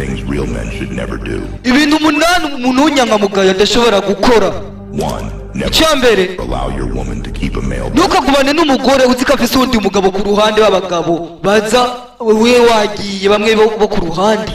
things real men should never do. Ibintu umunani umuntu w'inyangamugayo adashobora gukora. 1. Never Icya mbere, allow your woman to keep a male ntukagumane n'umugore uzi ko afise uwundi mugabo ku ruhande, w'abagabo baza we wagiye, bamwe bo ku ruhande.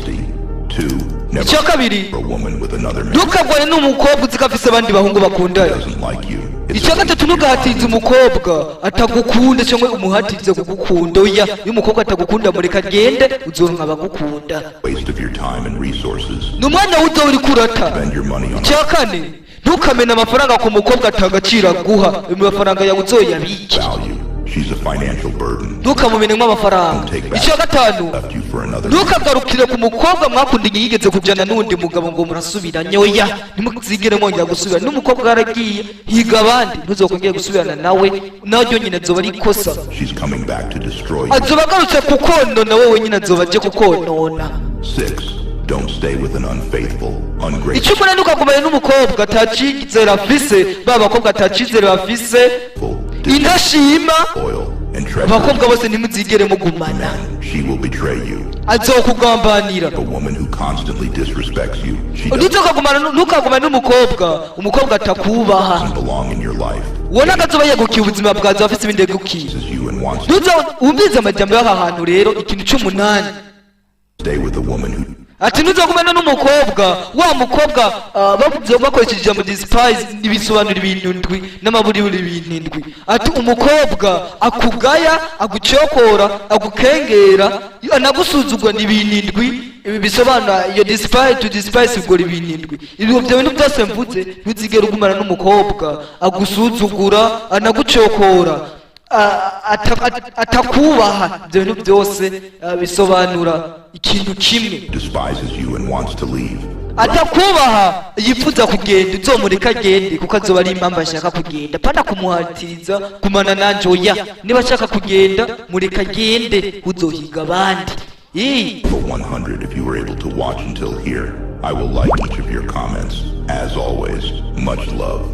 2. Never Icya kabiri, a woman with another man ntukagwane n'umukobwa uzi ko afise abandi bahungu bakundana. doesn't like you. It's Icya gatatu, ntugahatize umukobwa atagukunda cyangwa umuhatize kugukunda. Oya, iyo umukobwa atagukunda, mureka agende, uzoronka abagukunda. a waste of your time and resources. Ni umwanya wuzo uri kurata. Spend your money on Icya kane, ntukamene amafaranga ku mukobwa atagaciro aguha. Amafaranga yawe uzoyabike. value. She's a financial burden. Ntukamumenemo amafaranga. Icya gatanu, Left you for another. ntukagarukire ku mukobwa mwakundanye yigeze kujyana n'undi mugabo ngo murasubiranye. Oya, ntimuzigere mwongera gusubirana n'umukobwa yaragiye higa abandi, ntuzokongere gusubirana nawe, naryo nyine azoba ari ikosa. She's coming back to destroy you. Azoba agarutse kukonona wowe nyine, azoba aje kukonona. 6. Don't stay with an unfaithful, ungrateful, Icy'umunani, ntukagumane n'umukobwa atacizere afise, ba bakobwa atacizere bafise, indashima. loyal, and treacherous Abakobwa bose ntimuzigere mugumana. man. She will betray you. Azokugambanira. A woman who constantly disrespects you. She doesn't Ntukagumane n'umukobwa, umukobwa atakubaha. belong in your life. Ubona ko azoba yegukiye ubuzima bwawe, afise ibindi yegukiye. Kisses you and wants to Ntuza wumvirize amajambo y'aha hantu. Rero ikintu cy'umunani, stay with a woman who ati ntuzagumane n'umukobwa, wa mukobwa bavuze bakoresheje ijambo despise, bisobanura ibintu ndwi n'amaburiburi, ibintu indwi. Ati umukobwa akugaya, agucokora, agukengera, anagusuzugura, ni ibintu indwi. Ibi bisobanura iyo despise, to despise, ubwo ibintu indwi. Ibyo bintu byose mvuze, ntuzigere ugumana n'umukobwa agusuzugura, anagucokora, atakubaha. Ibyo bintu byose bisobanura ikintu kimwe. despises you and wants to leave. Atakubaha, yifuza kugenda, uzomureka agende, kuko azoba ari impamvu ashaka kugenda, pana kumuhatiriza kumana nanje. Oya, niba ashaka kugenda, mureka agende, uzohiga abandi. Ii. For 100 if you were able to watch until here. I will like each of your comments. As always, much love.